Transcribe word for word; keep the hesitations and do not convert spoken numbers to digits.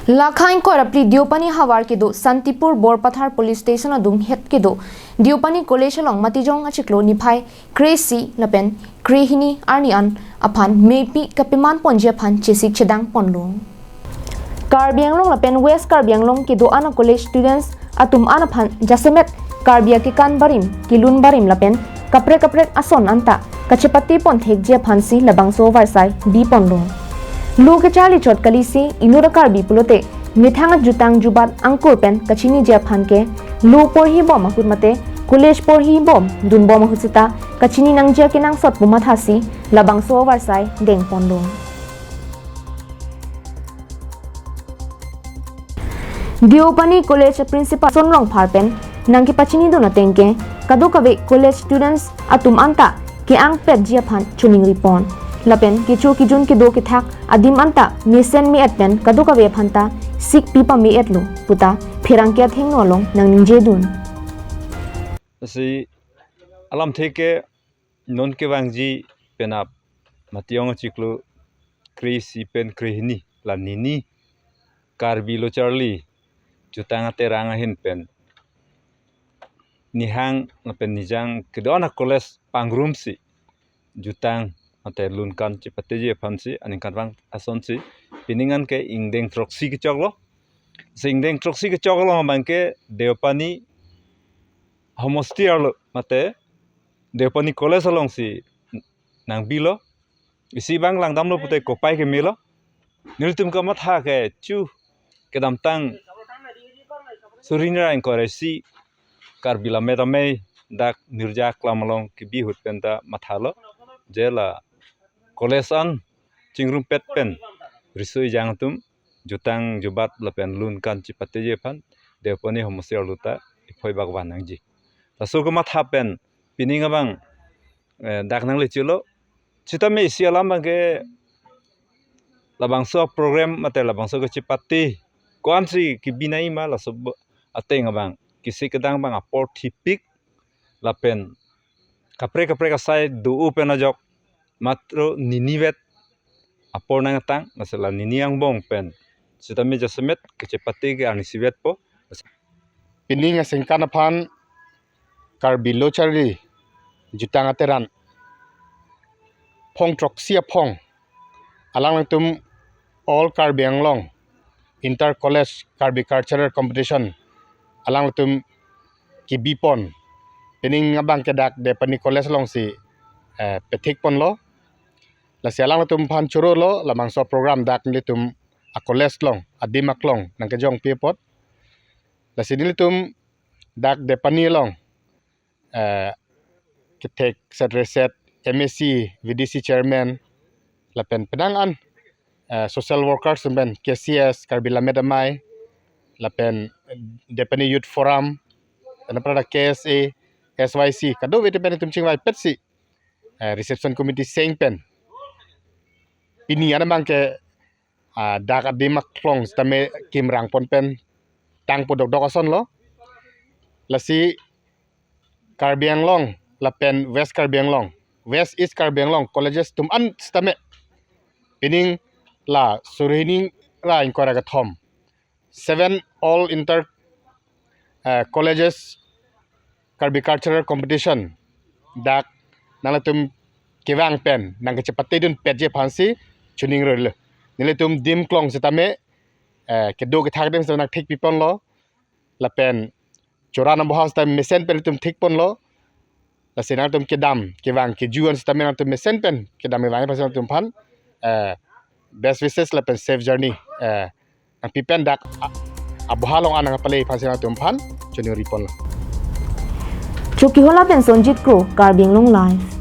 Lakha ingkoi ra phli Deopani havar kedo Santipur Borpathar Police Station adunghet kedo Deopani College along Matijong achiklo niphai kre-isi lapen kre-hini arni an aphan meipi kapeman ponji aphan chesik chedang ponlo. Karbi Anglong lapen West Karbi Anglong kedo-an a-college students atum an aphan jasemet Karbi akekan barim, kelun barim lapen kaprek kaprek ason anta kachepate pon thekji aphansi labangso varsai bi ponlo. Lo kecharli chot kalisi inut a-Karbi pulote methang ajutang jubat angkur pen kachiniji aphan ke lo porhi bom ahut mate college porhi bom dun bom ahut seta kachini nangji akenangsot pu mathasi labangso varsai deng ponlo. Deopani College Principal Son Rongphar pen nangkepachinidun ateng ke kadokave college students atum anta ke-angpetji aphan choningri pon. Lapen kecho kejun kedo kethak adim anta mesen me-et pen kadokave aphanta sik pi pame-etlo puta pherangke athengno along nangningjedun. Si alamthe ke non kevangji penap Matijong achiklo kre-isi pen kre-hini la nini Karbi lo charli jutang aterang ahin pen nihang lapen nijang kedo-an a-college pangrumsi jutang mate lunkan chepateji aphansi aningkanvang asonsi pining an ke ingdeng throksi kechoklo. Si ingdeng throksi kechoklo abang ke Deopani homosti arlo mate Deopani College alongsi nangbilo. Isi abang langdamlo pute kopai kemelo. Nelitum kamatha ke chu kedamtang suri hini ra ingkoi ra isi Karbi Lammet Amei dak Nirja Aklam along kebi ahut penta mathalo. Je la college an chingrumpet pen riso ejang atum jutang jubat lapen lunkan chepateji aphan Deopani homosti arlo ta iphoi bak van nangji. Laso kematha pen pining abang, eh, dak nangle chilo. Sitame isi alam abang ke labangso program mate labangso kechepate ko-ansi kebi nangji ma laso bo-, ateng abang kisi kedang abang apor thipik lapen kaprek kaprek asai do-o pen ajok matro nini vet apor nangtang, lasi la nini angbong pen sitame jasemet kechepate ke arnisi vetpo. Pining aningkan aphan Karbi lo charli jutang aterang phong throksi aphong alanglitum All Karbi Anglong Inter College Karbi Cultural Competition alanglitum kebi pon. Pining abang ke dak Deopani College alongsi, eh, pethik ponlo. Lasi alanglitum aphan chorolo labangso program dak nelitum a-college along, adim aklong nangkejongpi apot. Lasi nelitum dak Deopani along, eh, kethek set reset M A C, V D C chairman, lapen penang an, eh, social workers pen K C S, Karbi Lammet Amei, lapen Deopani Youth Forum, lapen pada K S A, S Y C, kadokave pen itum chingvaipetsi, eh, reception committee seng pen pini an abang ke, ah, dak adim aklong sitame kimrang pon pen tangpo dokdok asonlo. Lasi Karbi Anglong lapen West Karbi Anglong, West East Karbi Anglong colleges atum an sitame pining la suri hini ra ingkoi ra kethom seven All Inter, eh, Colleges Karbi Cultural Competition dak nanglitum kevang pen nangkechepatedun petji aphansi choningrilo. Nelitum adim aklong sitame, eh, kedo kethak adim sitame nangthikpi ponlo. Lapen chora nangboha sitame mesen pen itum thik ponlo. Lasi nangtum kedam kevang keju an sitame nangtum mesen pen kedam kevang aphansi nangtum aphan, eh, best wishes lapen safe journey, eh, nangpi pen dak a-, aboha along an nangpale aphansi nangtum aphan choningri ponlo. Chokihola pen Sonjit Kro, Karbi Anglong Live.